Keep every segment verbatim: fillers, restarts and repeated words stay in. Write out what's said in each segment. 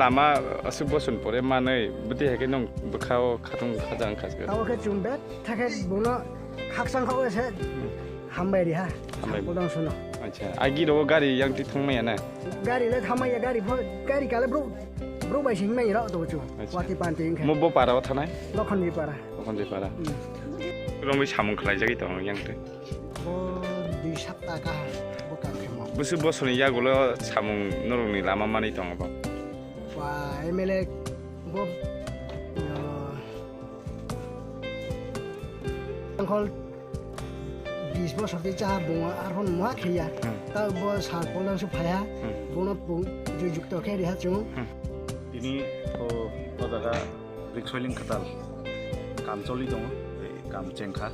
Lama aswk boson pore manwi bwtwi hai khe nwng bwkhao khatung khaja wngkha. Tamo khe chwng bek thakhe bono khakchang kha se hambai ri ha. Hambai. Bodong suno. Acha, agi ro gari yang ti thangmaya na? Gari le thamaya, gari pho, gari kale bro, bro bai sing mai ro to chu. Acha. Wati panti wngkha. Mo bo para o thanai? Lokhon ri para. Lokhon ri para. Hmm. Romwi samung khlai jagwi tong yang te. Bo dui sapta kaham bo kam khemo. Bwswk bosorni yagulo samung norokni lama manwi tongo bo? Ba M L A bo, uh, angkol bis bosor tei cha bungo arhon muha khaiya. Hmm. Ta bo sar polang su phaya. Hmm. Bono pung jui jukto khe riha chung. Hmm. Tini o, o jaga Brick soiling kwtal kam choli tongo, tei kam chengkha.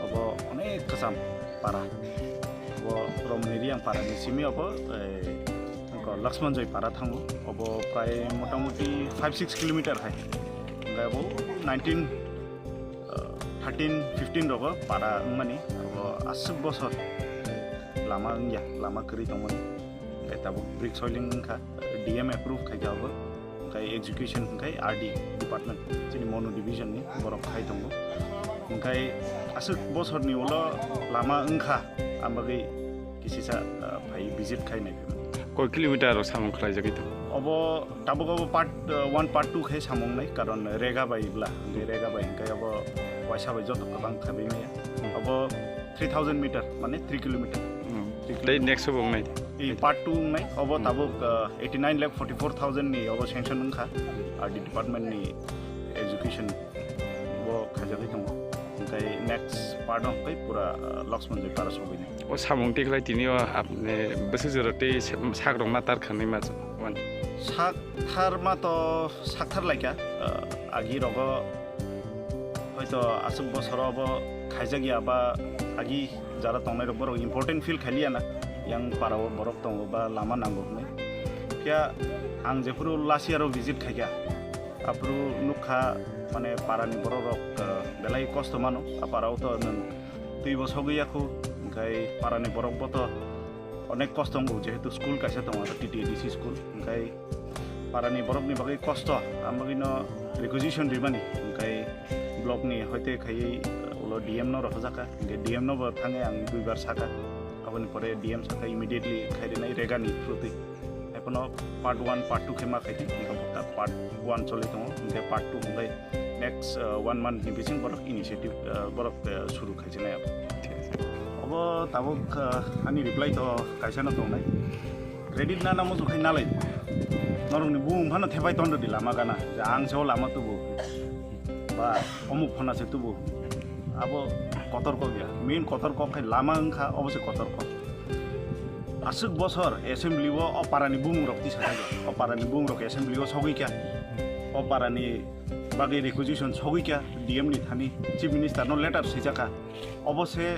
Obo onek kwcham para. Obo Romoni Riyang para ni simi obo, eh, ongko Laxman Joy para thango. Obo prai motamuti five six kilometer hai. Hingke obo nineteen, eh, thirteen, fifteen rogo para wngmani. Obo aswk bosor lama wngya, lama kwrwi tongmani. Hingke tabuk brick soiling wngkha, D M approve khaikha obo. Hingke execution hingke R D department, chini Monu division ni borok khai tongo. Hingke aswk bosorni ulo lama wngkha, ang bagwi kisisa, ah, phai visit khai nai phai. Koi kilometer rok samung khlai jagwi tongo? Obo tabuk obo part, ah, one, part two khai samung nai, karon rega bai bla, hingke rega bai hingke obo waisa bai joto kwbang khabi maya. Hmm. Obo three thousand meter, mane three kilometer. Hmm. Three kilometer. Tei next bo wngnai? I part two wngnai, obo Hmm. tabuk, uh, eighty nine lakh forty four thousand ni obo sanction wngkha, R D department ni execution bo khaijagwi tongo. Hingke next part hingke pura, uh, Laxman Joy para sogwinai. O samung tikhlai tini o apni bwswk jora tei sa-, sak rok ma tar khanwi ma wan. Sak thar ma to sak thar laikha, uh, agi rogo Hoito aswk bosoro bo khaijak ya ba agi jara tongnai rok borok important feel khailiya na, yang para o borok tongo ba lama nango hwnwi. Phiya ang jephuru last year o visit khaikha, aphuru nukha mane para ni borok rok, eh, belai kosto mano, a para o to nwng twi bo sogwi ya khu, hwnkhe para ni borok bo to onek kosto wngo, jehetu school kaisa tongo, T T A D C school, hwnkhe para ni borok ni bagwi kosto, ang bagwi no requisition rimani, hwnkhe block ni hoite khaiwi ulo D M no rohorjak kha, hwnkhe D M no bo thangwi ang duibar sakha, aboni pore D M sakha immediately khai rinai rega ni through twi. Haiphano part one, part two khe ma khai di, hwnkhe part one choli tongo, hwnkhe part two hwnkhe next, uh, one month ni bising borok initiative, uh, borok, uh, suru khaijinai abo. Obo tabuk, uh, ani reply to kaisa no tongnai. Credit na namo jukhai nalai. Norokni bumung phano thepai tondo di lama gana. Je ang se o lama tubu. Ba omuk phana se tubu. Abo kotor kok ya. Main kotor kok khai lama wngkha, obo se kotor kok. Aswk bosor assembly o, o parani bumung rok tisa thangkha. O parani bumung rok assembly o sogwi kha. O parani bagwi requisition sogwi kha D M ni thani, Chief Minister no letter swijak kha. Obo se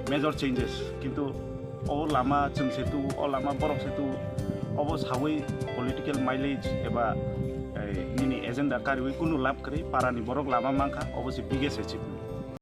major changes, kintu o lama chwng se tu, o lama borok se tu, obo sawi political mileage eba, eh, nini agenda kariwi kunu lab kwrwi, parani borok lama mankha, obo se biggest achievement.